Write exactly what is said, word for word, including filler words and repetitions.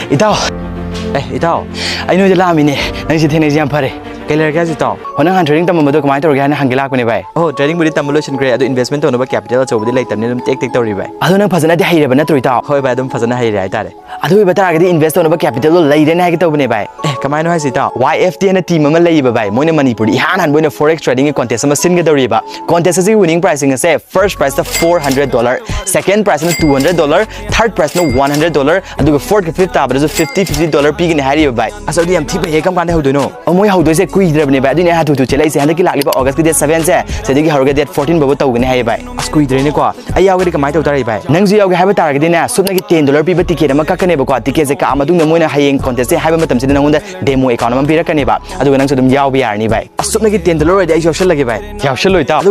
ꯏꯇꯥꯎ꯫ ꯑꯦ, ꯏꯇꯥꯎ, ꯑꯩ ꯅꯣꯏꯗ ꯂꯥꯛꯑꯝꯃꯤꯅꯦ꯫ ꯅꯪꯁꯤ ꯊꯦꯡꯅꯩꯁꯤ ꯌꯥꯝ ꯐꯔꯦ꯫ ꯀꯩ ꯂꯩꯔꯒꯦ ꯍꯥꯏꯁꯦ, ꯏꯇꯥꯎ? ꯍꯣ, ꯅꯪ ꯍꯥꯟ trading ꯇꯝꯃꯝꯕꯗꯣ ꯀꯃꯥꯏꯅ ꯇꯧꯔꯒꯦ ꯍꯥꯏꯅ ꯍꯪꯒꯦ ꯂꯥꯛꯄꯅꯦ, ꯚꯥꯏ꯫ ꯑꯣ, trading ꯕꯨꯗꯤ ꯇꯝꯕ ꯂꯣꯏꯁꯤꯟꯈ꯭ꯔꯦ, ꯑꯗꯣ investment ꯇꯧꯅꯕ capital ꯑꯆꯧꯕꯗꯤ ꯂꯩꯇꯕꯅꯤꯅ ꯑꯗꯨꯝ ꯇꯦꯛ ꯇꯦꯛ ꯇꯧꯔꯤ, ꯚꯥꯏ꯫ ꯑꯗꯣ ꯅꯪ ꯐꯖꯅꯗꯤ ꯍꯩꯔꯕ ꯅꯠꯇ꯭ꯔꯣ, ꯏꯇꯥꯎ? ꯍꯣꯏ, ꯚꯥꯏ, ꯑꯗꯨꯝ ꯐꯖꯅ ꯍꯩꯔꯦ ꯍꯥꯏꯇꯥꯔꯦ꯫ ꯑꯗꯨ ꯑꯣꯏꯕ ꯇꯥꯔꯒꯗꯤ invest ꯇꯧꯅꯕ capital ꯗꯣ ꯂꯩꯔꯦꯅꯦ ꯍꯥꯏꯒꯦ ꯇꯧꯕꯅꯦ, ꯚꯥꯏ꯫ ꯑꯦ, ꯀꯃꯥꯏꯅꯣ ꯍꯥꯏꯁꯦ, ꯏꯇꯥꯎ? Y F T ꯍꯥꯏꯅ team ꯑꯃ ꯂꯩꯌꯦꯕ, ꯚꯥꯏ꯫ ꯃꯣꯏꯅ ꯃꯅꯤꯄꯨꯔꯗ ꯏꯍꯥꯟ ꯍꯥꯟꯕ ꯑꯣꯏꯅ forex trading ꯒꯤ contest ꯑꯃ ꯁꯤꯟꯒꯗꯧꯔꯤꯕ꯫ Contest ꯑꯁꯤꯒꯤ winning prize ꯁꯤꯡ ꯑꯁꯦ first prize ꯇ four hundred dollar, second prize ꯅ two hundred dollar, third prize ꯅ one hundred dollar, ꯑꯗꯨꯒ fourth ꯀ fifth ꯇꯥꯕꯗꯁꯨ fifty fifty dollar ꯄꯤꯒꯅꯤ ꯍꯥꯏꯔꯤꯕ, ꯚꯥꯏ꯫ ꯑꯁ, ꯑꯗꯨꯗꯤ ꯌꯥꯝ ꯊꯤ ꯐꯩꯍꯦ꯫ ꯀꯔꯝ ꯀꯥꯟꯗ ꯍꯧꯗꯣꯏꯅꯣ? ꯑꯣ, ꯃꯣꯏ ꯍꯧꯗꯣꯏꯁꯦ ꯀꯨꯏꯗ꯭ꯔꯕꯅꯦ, ꯚꯥꯏ꯫ ꯑꯗꯨꯏꯅꯦ ꯑꯩ ꯍꯥꯊꯨ ꯍꯥꯊꯨ ꯆꯦꯜꯂꯛꯏꯁꯦ꯫ ꯍꯟꯗꯛꯀꯤ ꯂꯥꯛꯂꯤꯕ August ꯀꯤ date seven ꯁꯦ, ꯁꯤꯗꯒꯤ ꯍꯧꯔꯒ date fourteen ꯐꯥꯎꯕ ꯇꯧꯒꯅꯤ ꯍꯥꯏꯌꯦ, ꯚꯥꯏ꯫ ꯑꯁ, ꯀꯨꯏꯗ꯭ꯔꯦꯅꯦꯀꯣ꯫ ꯑꯩ ꯌꯥꯎꯒꯦꯗꯤ ꯀꯃꯥꯏꯅ ꯇꯧ ꯇꯥꯔꯦ, ꯚꯥꯏ? ꯅꯪꯁꯨ ꯌꯥꯎꯒꯦ ꯍꯥꯏꯕ ꯇꯥꯔꯒꯗꯤꯅꯦ, ꯁꯨꯞꯅꯒꯤ ten dollar ꯄꯤꯕ ticket ꯑꯃ ꯀꯛꯀꯅꯦꯕꯀꯣ꯫ Ticket ꯁꯦ ꯀꯛꯑ ꯃꯇꯨꯡꯗ ꯃꯣꯏꯅ ꯍꯌꯦꯡ contest ꯁꯦ ꯍꯥꯏꯕ ꯃꯇꯝꯁꯤꯗ ꯅꯪꯉꯣꯟꯗ demo account ꯑꯃ ꯄꯤꯔꯛꯀꯅꯦꯕ꯫ ꯑꯗꯨꯒ ꯅꯪꯁꯨ ꯑꯗꯨꯝ ꯌꯥꯎꯕ ꯌꯥꯔꯅꯤ, ꯚꯥꯏ꯫ ꯑꯁ, ꯁꯨꯞꯅꯒꯤ ten dollar ꯑꯣꯏꯔꯗꯤ ꯑꯩꯁꯨ ꯌꯥꯎꯁꯜꯂꯒꯦ, ꯚꯥꯏ꯫ ꯌꯥꯎꯁꯜꯂꯣ, ꯏꯇꯥꯎ꯫ ꯑꯗꯨ